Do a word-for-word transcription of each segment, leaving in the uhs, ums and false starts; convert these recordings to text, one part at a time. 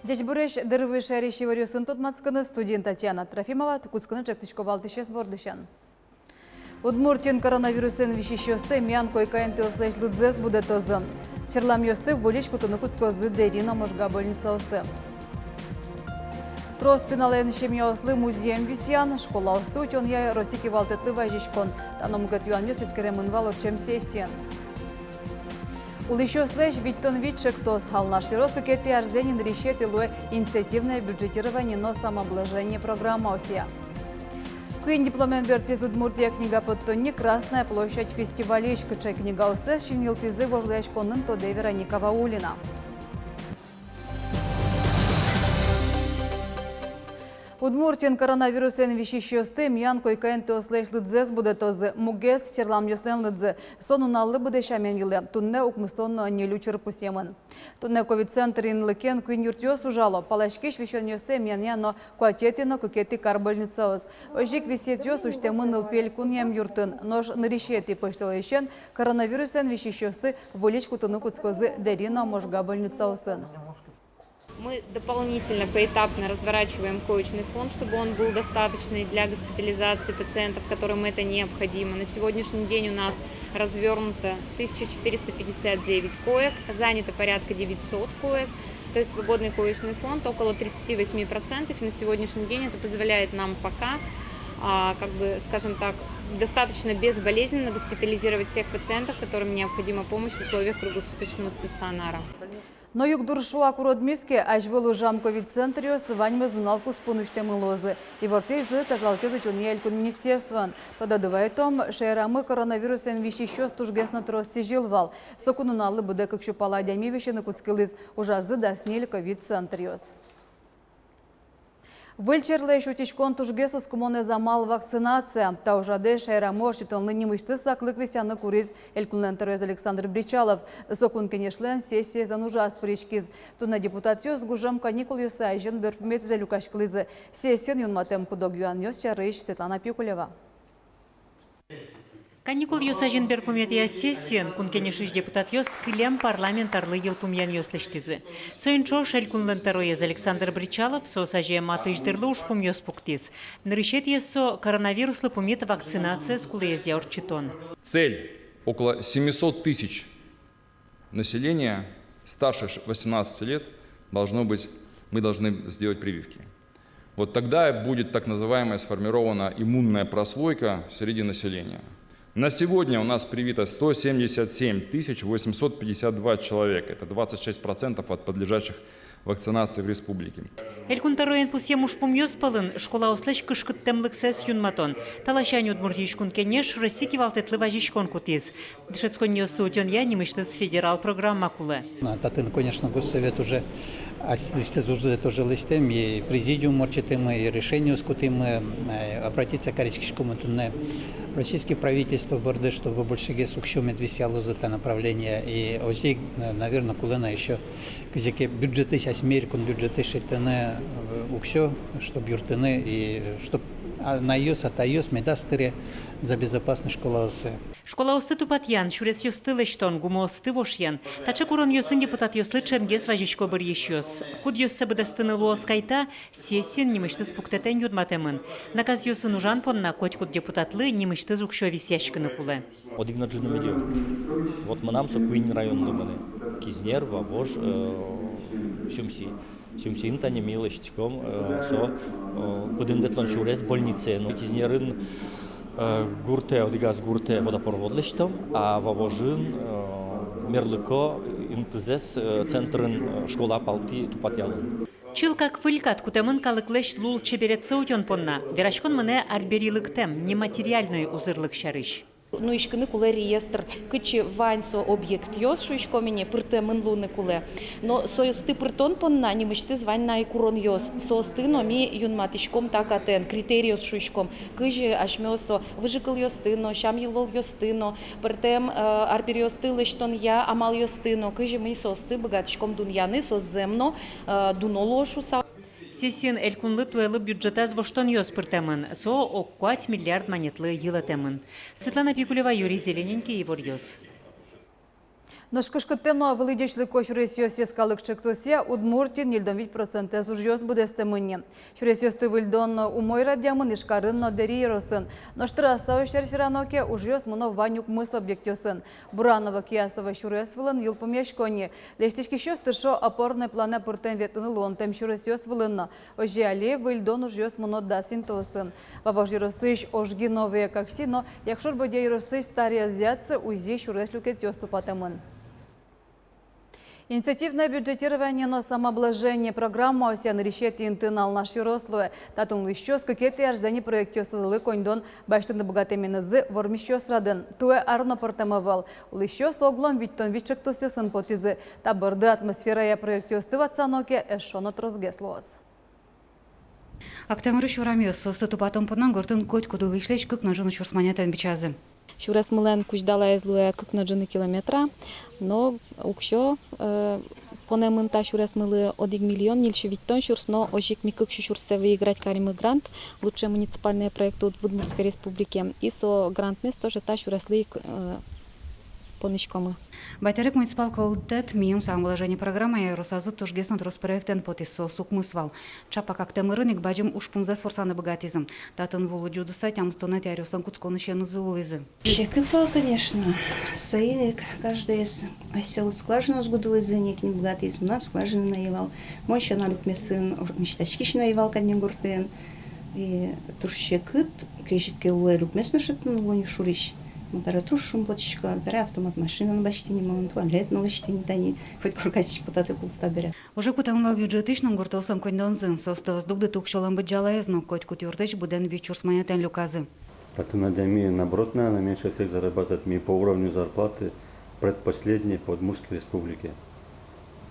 Ӟечбуресь! Дыр вуиз шаерысь иворъёсын тодматскыны. Студиын Татьяна Трофимова. Кутскыны ӵектӥсько валтӥсез бордысен. Удмуртиын коронавирусэн висисьёсты эмъян койка-интыослэсь лыдзэс будэтозы. Черламъёсты выльысь кутыны кутскозы Дэри но Можга больницаосы. Трос пиналэн семьяослы музъем висъян, школаосты утёнъя Росси кивалтэтлы вазиськон. Та но мукет юанъёс эскеремын вал ортчем сессиын. Улӥсьёслэсь витьтон вить ӵектос. Алнаш ёрос кыкетӥ арзэ ини нырысетӥ луэ инициативное бюджетирование но самообложение программаосъя. Куинь дипломен бертӥз Удмуртия книга поттонни «Красная площадь» фестивальысь. Кыӵе книгаоссэс синйылтӥзы вожвылъяськонын, тодэ Вероника Ваулина. Удмуртиын коронавирусэн висисьёсты эмъян койка-интыослэсь лыдзэс будэтозы. Мугез — черламъёслэн лыдзы. Со нуналлы быдэ сямен йылэ. Туннэ укмыстон но ньыль учыр пусъемын. Туннэ ковид-центр инлыкен куинь юртъёс ужало. Паласькись висёнъёсты эмъянъя но куатетӥ но кыкетӥ кар больницаос. Озьы ик висъетъёс усьтэмын нылпи элькунъя эмъюртын. Нош нырысетӥ пӧсьтолэзьысен коронавирусэн висисьёсты выльысь кутыны кутскозы Дэри но Можга больницаосын. Мы дополнительно поэтапно разворачиваем коечный фонд, чтобы он был достаточный для госпитализации пациентов, которым это необходимо. На сегодняшний день у нас развёрнуто тысяча четыреста пятьдесят девять коек, занято порядка девятьсот коек. То есть свободный коечный фонд около тридцати восьми процентов, и на сегодняшний день это позволяет нам пока, а, как бы, скажем так, достаточно безболезненно госпитализировать всех пациентов, которым необходима помощь в условиях круглосуточного стационара. Но югдур шуак уродмиз ке, азьвыл ужам ковид-центръёс ваньмыз нунал куспын усьтэмын луозы. Ивортӥзы тазалыкез утёнъя элькун министерствоын. Тодады вайытом, шаерамы коронавирусэн висисьёс тужгес но трос сӥзьыл вал. Соку нуналлы быдэ кык сю пала адями висьыны кутскылӥз. Ужазы дас ньыль ковид-центръёс. Выль черлэсь утиськон тужгес оскымонэз амал — вакцинация. Та ужрадэ шаерамы ортчытонлы нимысьтыз саклык висъяны куриз элькунлэн тӧроез Александр Бречалов. Со Кун Кенешлэн сессиезлэн ужаз пыриськиз. Туннэ депутатъёс гужем каникулъёс азьын берпуметӥзэ люкаськылӥзы. Сессиын юнматэм куд-ог юанъёс сярысь Светлана Пикулева. Каникулъёс азьын берпуметӥ сессиын Кун Кенешысь депутатъёс кылем парламент арлы йылпумъянъёс лэсьтӥзы. Соин ӵош элькунлэн тӧроез Александр Бречалов соос азе матысь дырлы ужпумъёс пуктӥз. Нырысетӥез — со коронавируслы пумит вакцинациез кулэезъя ортчытон. Цель: около семисот тысяч населения старше ш-, восемнадцати лет должно быть, мы должны сделать прививки. Вот тогда будет так называемая сформирована иммунная прослойка среди населения. На сегодня у нас привито сто семьдесят семь тысяч восемьсот пятьдесят два человека. Это двадцать шесть процентов от подлежащих вакцинации в республике. Элькун тӧроен пусъем ужпумъёс пӧлын школаослэсь кышкыттэмлыксэс юнматон. Та ласянь Удмуртиысь Кун Кенеш Росси кивалтэтлы вазиськон кутӥз. Дышетсконниосты утёнъя нимысьтыз федерал программа кулэ. А татын, конечно, Госсовет уже асьсэлэсьтыз ужзэ тоже лэсьтэм, и президиум ортчытӥмы, и решениос кутӥмы, э, обратиться кариськиськомы туннэ российский правительство борды, чтобы большегес уксё мед висъялозы та направление. И озьы ик, э, наверно, кулэ на ещё кызьы ке бюджетысь, асьме элькун бюджетысь шедьтыны, э, уксё, чтоб юрттыны, и чтоб, а, анайёс, атайёс медаз тыре за безопасность школаосы. Школаосты тупатъян, сюресъёсты лэсьтон, гумыосты вошъян — таӵе куронъёсын депутатъёслы ӵемгес вазисько быръисьёс. Кудъёссэ быдэстыны луоз кайта, сессиын нимысьтыз пуктэтэн юнматэмын. Наказъёсын ужан понна котькуд депутатлы нимысьтыз уксё висъяськыны кулэ. Одӥг но ӝыны медӥ. Вот мынам со куинь районлы мынэ: Кизнер, Вавож, э, Сюмси. Сюмсиын тани ми лэсьтӥськом, э, со, э, пыдын ветлон сюрес больницае. Но Кизнерын, э, гуртэ, одӥгаз гуртэ водопровод лэсьтом, а Вавожын, э, мерлыко интызэс, э, центрын, э, школа палтӥ тупатъялом. Чылкак выль кат кутэмын калыклэсь лулчеберетсэ утён понна. Вераськон мынэ арбери лыктэм, нематериальной узырлык сярысь. Нуиськыны кулэ реестр, кытчы вань со объектъёс, шуиськом ини, пыртэмын луыны кулэ. Но соосты пыртон понна нимысьтыз вань на ик куронъёс. Соосты но ми юнматӥськом та катэн, критериос, шуиськом, кызьы асьмеос со выжыкылъёсты но, сям-йылолъёсты но, пӧртэм, э, арбериосты лэсьтонъя амалъёсты но, кызьы ми соосты быгатӥськом дунъяны, соос зэм но, э, дуно луо шуыса. Сессиын элькунлы туэлы бюджетаз воштонъёс пыртэмын, со ог куать миллиард манетлы йылэтэмын. Светлана Пикулева, Юрий Зелененький, «Иворъёс». Нош кышкыттэм но вылӥ ӟечлыко сюресъёс йӧскалык ӵектосъя Удмуртиын ньыльдон вить процентэз ужъёс быдэстэмын ни. Сюресъёсты выльдон но умой радъямын Ижкарын но Дэри ёросын. Нош трассаос сярысь верано ке, ужъёс мыно вань укмыс объектъёсын. Бураново-Киясово сюрес вылын йылпумъясько ни. Лэсьтӥськисьёс тыршо опорной планэ пыртэм-ветлыны луонтэм сюресъёс вылын но. Озьы али выльдон ужъёс мыно дас интыосын. Вавож ёросысь Ожги — Новые Какси но Якшур-Бӧдья ёросысь Старые Зятцы — Узи сюрес люкетъёс тупатэмын. Инициативное бюджетирование но самообложение программаосъя нырысетӥ интыын Алнаш ёрос луэ. Татын улӥсьёс кыкетӥ арзэ ни проектъёсызлы коньдон басьтыны быгатэменызы вормисьёс радын. Туэ ар но пӧртэм ӧвӧл. Улӥсьёс оглом витьтон вить ӵектосъёсын потӥзы. Та борды «Атмосферая» проектъёсты ватсано ке, эшшо но тросгес луоз. Актэмырысь урамъёс, соосты тупатон понна гуртын котькуд улӥсьлэсь кык но ӝыны сюрс манетэн бичазы. Сюресмылэн кузьдалаез луэ кык но ӝыны километра, но уксё, э, понэмын та сюресмылы одӥг миллион ньыльсю витьтон сюрс, но озьы ик ми кык сю сюрссэ выиграть каримы грант «Лучшие муниципальные проекты Уд-, в Удмуртской Республике». И со грантмес тоже та сюреслы ик, э, понӥськомы. Батарек муниципал кылдытэт «Миым» самообложение программая ёросазы тужгес но трос проектэн потӥз, соос укмыс вал. Чапак Актэмырын ик бадӟым ужпумзэс ворсаны быгатӥзы. Татын ву лыдӟе удыса тямыстонэтӥ аръёслэн кутсконысенызы улӥзы. Секыт вал, конечно. Соин ик каждоез асьсэлы скважинаос гудылӥзы ни, кин быгатӥз, мынам скважина но ӧй вал. Мон сяна люкмесын мечтаськись но ӧй вал кадь ни гуртын. И туж секыт, кезьыт ке улэ, люкмес но шедьтыны луэ ни шурысь. Мон табере туж шумпотӥсько, табере автомат машина но басьтӥ ни мон, туалет но лэсьтӥ ни тани, хоть коркась потатэ култа бере. Уже кутэмын вал бюджетысь но гуртъёслэн коньдонзы. Соосты ӧз дугдыты уксёлэн быдӟалаез но, котькуд юртысь быдэн вить сюрс манетэн люказы. Татын адями, наоборот, наверное, меньше всех зарабатывает. Ми по уровню зарплаты предпоследние по Удмуртской Республике.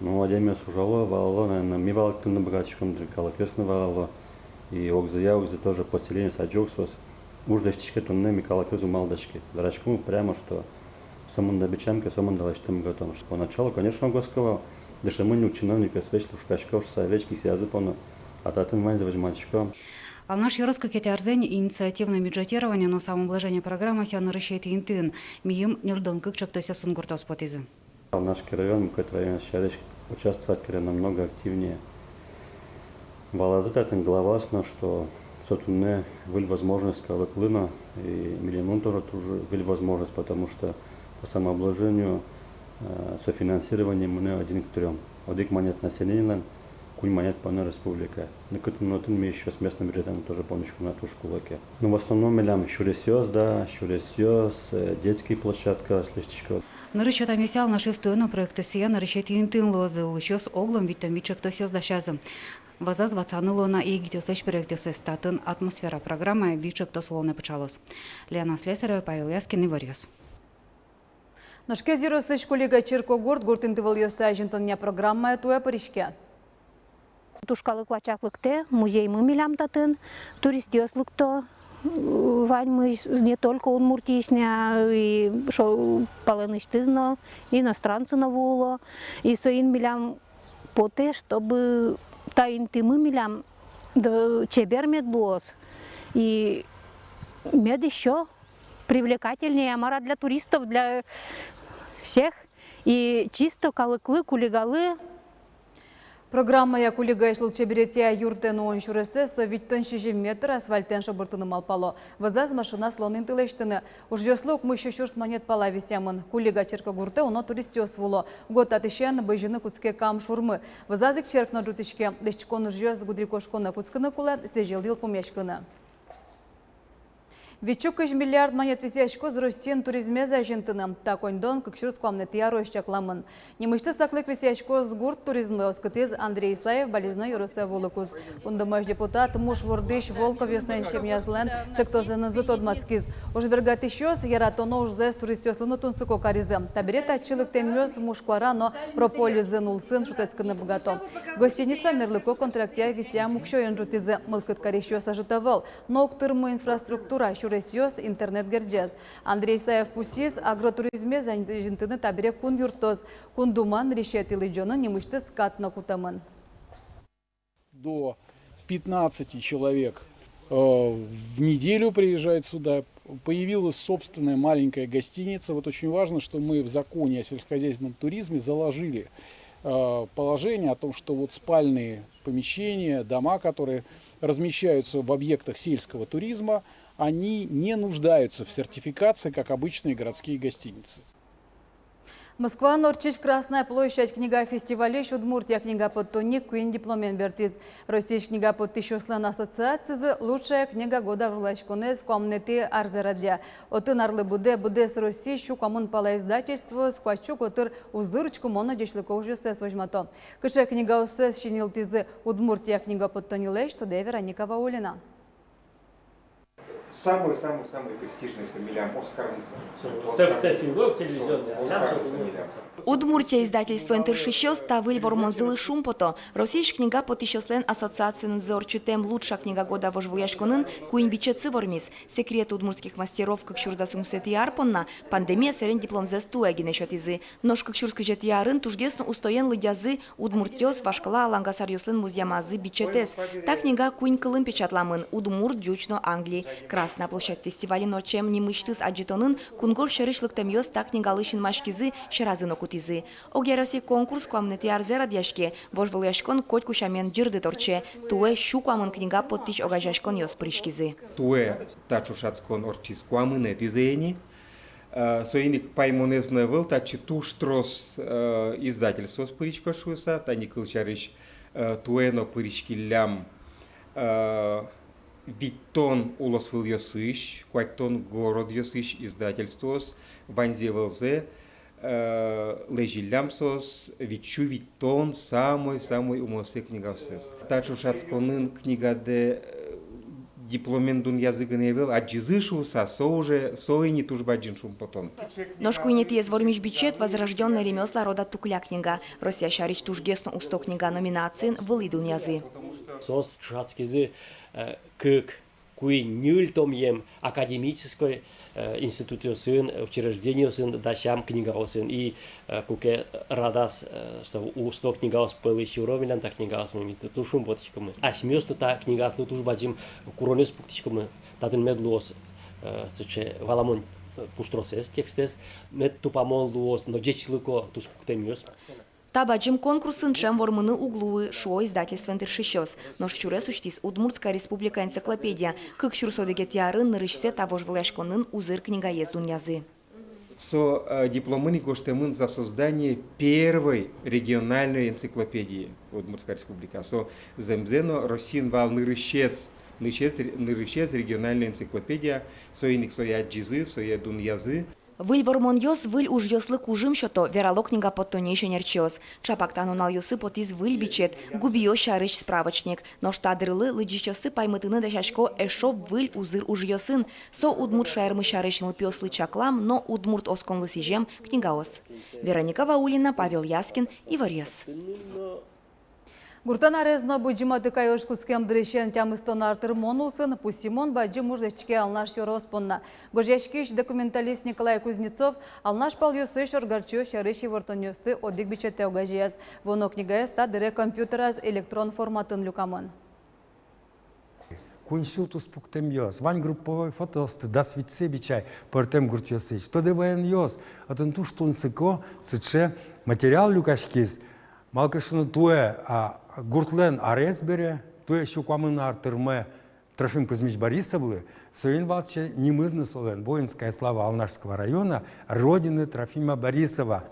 Ну, адямиос ужало, валало, наверное, ми валэктыны быгатӥськом, дыр, калыкъёс но валало. И огзыя, огзы тоже поселениос, адӟо ук соос, уж лэсьтӥське туннэ, ми калыкъёс ум малпаське. Вераськом прямо, что сомында бичам ке, сомында лэсьтыны быгатом. Поначалу, конечно, ог оскы вал, дышемын ни чиновникъёс, весь лушкасько шуса, весь кисыязы поно, а татын ваньзэ возьматӥсько. Алнаш ёрос кыкетӥ арзэ ни инициативное бюджетирование но самообложение программаосъя нырысетӥ интыын. «Миым» ньыльдон кык ӵектосъёсын гуртъёс потӥзы. Алнашский район мукет районъёс сярысь участвовать каре намного активнее. Валазы татын главаос но, что со туннэ выль возможность калыклы но, и милемлы но тоже туж выль возможность, потому что по самообложению, э, софинансирование мынэ один к трём. Одӥг манет населенилэн, куинь манет понэ республика. Но кытын но отын ми ещё с местным бюджетом тоже понӥськом на, туж кулэ ке. Ну, в основном милям сюресъёс, да, сюресъёс, э, детский площадкаос лэсьтӥсько. Нырысь ӧтамъёсъя Алнашъёс туэ но проектъёсъя нырысетӥ интыын луозы, улӥсьёс оглом витьтон вить ӵектосъёс дасязы. Вазаз ватсаны луэ на егитъёслэсь проектъёссэс, татын «Атмосфера» программая вить ӵектос улонэ пыӵалоз. Лена Слесарева, Павел Яскин, «Иворъёс». Нош Кез ёросысь Кулига черкогурт гурт интывылъёсты азинтонъя программае туэ пыриське. Туж калык лачак лыктэ, музеймы милям татын, туристъёс лыкто, ваньмыз, не только Удмуртиысь, но и шо-, палэнысьтыз но, иностранцы но вуо. И соин милям потэ, чтобы та интымы милям д-, чебер мед луоз. И мед ещё привлекательнее, а мар-а, для туристов, для всех. И чисто калыклы, Кулигалы. Программая Кулигаысь лулчеберетъя юртэ нуон сюресэз, со витьтон сизьым метр, асфальтэн шобыртыны малпало. Вӧзаз машинаос улон инты лэсьтыны. Ужъёслы укмыссю сюрс манет пала висъямын. Кулига черкогуртэ уно туристъёс вуо. Уго татысен бызьыны кутске Кам шурмы. Вӧзаз ик черк но ӝутӥське. Лэсьтӥськон ужъёс гудырикошконэ кутскыны кулэ, сӥзьыл йылпумъяськыны. Вить сю кызь миллиард манет висъяськоз Россиын туризмез азинтыны. Та коньдон кык сюрс куамынэтӥ арозь чакламын. Нимысьтыз саклык висъяськоз гурт туризмлы, оскытӥз Андрей Исаев Балезино ёросэ вуылыкуз. Кунлэсь депутат муш вордӥсь Волковъёслэн семьязылэн ӵектосэнызы тодматскиз. Ужбергатӥсьёс яратоно ужзэс туристъёслы но тунсыко каризы. Табере татчы лыктэмъёс муш куара но прополизын, улсын шутэтскыны быгато. Гостиница мерлыко контрактъя висъям уксёен ӝутӥзы. Мылкыд карисьёс ӧжыт ӧвӧл. Но уг тырмы инфраструктура, сюресъёс, интернет герӟет. Андрей Исаев пусйиз, агротуризмез азинтыны табере кун юрттоз. Кун Думаын нырысетӥ лыдӟонын нимысьтыз кат но кутэмын. До пятнадцати человек, э, в неделю приезжает сюда. Появилась собственная маленькая гостиница. Вот очень важно, что мы в законе о сельскохозяйственном туризме заложили э, положение о том, что вот спальные помещения, дома, которые размещаются в объектах сельского туризма, они не нуждаются в сертификации, как обычные городские гостиницы. Москваын ортчись «Красная площадь» книга фестивалысь Удмуртия книга поттонни куинь дипломен бертӥз. Россиысь книга поттӥсьёслэн ассоциацизы «Лучшая книга года» вожвылъяськонэз куамынэтӥ арзэ радъя. Отын арлы быдэ быдэс Россиысь сю куамын пала издательствоос куать сю котыр узыр, учкымон но ӟечлыко ужъёссэс возьмато. Кыӵе книгаоссэс синйылтӥзы Удмуртия книга поттоннилэсь, тодэ Вероника Ваулина. Самый-самый-самый престижный со милям Оскар. «Удмуртия» издательствоен тыршисьёс та выль вормонзылы шумпото. Россиысь книга поттӥсьёслэн ассоциациенызы ортчытэм «Лучшая книга года» вожвылъяськонын куинь бичетсы вормиз. «Секреты удмуртских мастеров» кык сюрс дас укмысэтӥ ар понна пандемия сэрен дипломзэс туэ гинэ сётӥзы. Нош кык сюрс кызетӥ арын тужгес но устоен лыдъязы удмуртъёс вашкала алангасаръёслэн музъямазы бичетэз. Та книга куинь кылын печатламын: удмурт, ӟуч но англи. «Красная площадь» фестивалын ортчем нимысьтыз адӟытонын кунгож сьӧрысь лыктэмъёс та книгалы синмаськизы, сьӧразы но кутӥзы. Огъяроссия конкурс куамынэтӥ арзэ радъяське. Вожвылъяськон котьку сямен ӟырдыт ортче. Туэ сю куамын книга поттӥсь огазеяськонъёс пыриськизы. Туэ та ӵошатскон ортчиз куамынэтӥзэ ини. Соин ик паймонэз но ӧвӧл, татчы туж трос издательствоос пырисько шуыса. Тани, кылсярысь, туэ но пыриськиллям витьтон улосвылъёсысь, куатьтон городъёсысь издательствоос. Ваньзэ-вылзэ лэзиллям соос витьсю витьтон самой-самой умоесь книгаоссэс. Та ӵошатсконын книгадэ дипломен дунъязы гинэ ӧвӧл, адӟизы шуыса. Со уже, со ини туж бадӟым шумпотон. Нош куинетӥез вормись бичет — «Возрождённые ремёсла рода Тукля» книга. Россия сярысь тужгес но усто книга номинациын вылӥ дунъязы. Соос ӵошатскизы кык, куинь, ньыль томъем академической институтъёсын, учреждениосын дасям книгаосын. И куке радаз со усто книгаос пӧлысь уро милям та книгаосмы, ми туж шумпотӥськомы. Асьмеос но та книгаослы туж бадӟым куронъёс пуктӥськомы. Татын мед луоз сыӵе валамон пуштросэз, текстэз, мед тупамон луоз но ӟечлыко туспуктэмъёс. Та бадӟым конкурсын ӵем вормыны уг луы, шуо издательствоен тыршисьёс. Нош сюрес усьтӥз «Удмуртская республика» энциклопедия. Кык сюрс одӥгетӥ арын нырысьсэ та вожвылъяськонын узыр книгаез дунъязы. Со дипломын ик гожтэмын: «За создание первой региональной энциклопедии Удмуртская республика». Со зэмзэ но Россиын вал нырысез, нырысез, нырысез региональной энциклопедия. Соин ик сое адӟизы, сое дунъязы. Выль вормонъёс выль ужъёслы кужым сёто, верало книга поттонниысь ӧнерчиос. Ӵапак та нуналъёсы потӥз выль бичет — губиос сярысь справочник. Нош та дырлы лыдӟисьёсты паймытыны дасясько эшшо выль узыр ужъёсын. Со удмурт шаермы сярысь нылпиослы чаклам но удмурт осконлы сӥзем книгаос. Вероника Ваулина, Павел Яскин, «Иворъёс». Гуртан арез но Быдӟым Атыкай ож кутскем дырысен тямыстон ар тырмон улсын пусйымон бадӟым уж лэсьтӥське Алнаш ёрос понна. Гожъяськись документалист Николай Кузнецов Алнаш палъёсысь оргарчиос сярысь ивортонъёсты одӥг бичетэ огазеяз. Вуоно книгаез та дыре компьютераз электрон форматын люкамын. Куинь сю туспуктэмъёс, вань групповой фотоосты дас витьсэ бичай пӧртэм гуртъёсысь. Тодэ ваёнъёс, отын туж тунсыко сыӵе материал люкаськиз. Малы ке шуоно, туэ гуртлэн арез бере, туэ сю куамын ар тырме Трофим Кузьмич Борисовлы. Соин валче нимыз но солэн: «Воинская слава Алнашского района, родины Трофима Борисова».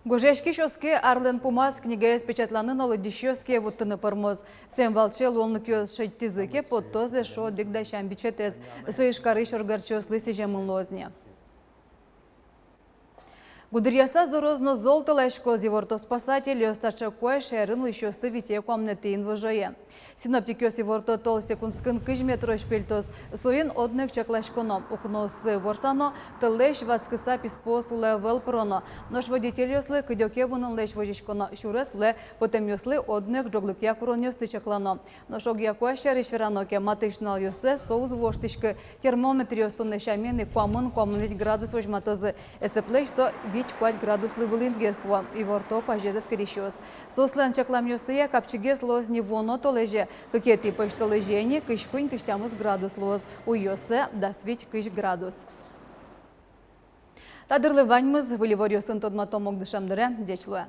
Гожъяськись оске, арлэн пумаз книгаез печатланы но лыдӟисьёс кие вуттыны пӧрмоз. Соин валче луонлыкъёс шедьтӥзы ке, поттоз эшшо одӥг дасям бичетэз. Со Ижкарысь оргарчиослы сӥземын луоз ни. Гудыръяса зороз но зол тӧласькоз, иворто спасательёс. Таӵе куазь шаерын улӥсьёсты витё куамынэтӥ инвожое. Синоптикъёс иворто: тол секундскын кызь метрозь пельтоз. Соин одно ик чакласьконо: укноосы ворсано, тӧллэсь ватскыса писпуос улэ ӧвӧл пыроно. Нош водительёслы кыдёке вунынлэсь возиськоно. Сюрес улэ потэмъёслы одно ик ӝоглыкъя куронъёсты чаклано. Нош огъя куазь сярысь верано ке, матысь нуналъёсы со уз воштӥськы. Термометръёс туннэ сямен ик куамын-куамын вить градус возьматозы. Эсэплэсь со куать градуслы вылынгес луэ, иворто куазез эскерисьёс. Соослэн чакламъёссыя, капчигес луоз ни вуоно толэзе, кыкетӥ пӧсьтолэзе ини кызь куинь-кызь тямыс градус луоз, уйёсы дас вить-кызь градус. Та дырлы ваньмыз. Выль иворъёсын тодматом ук дышем дыре. Ӟеч луэ.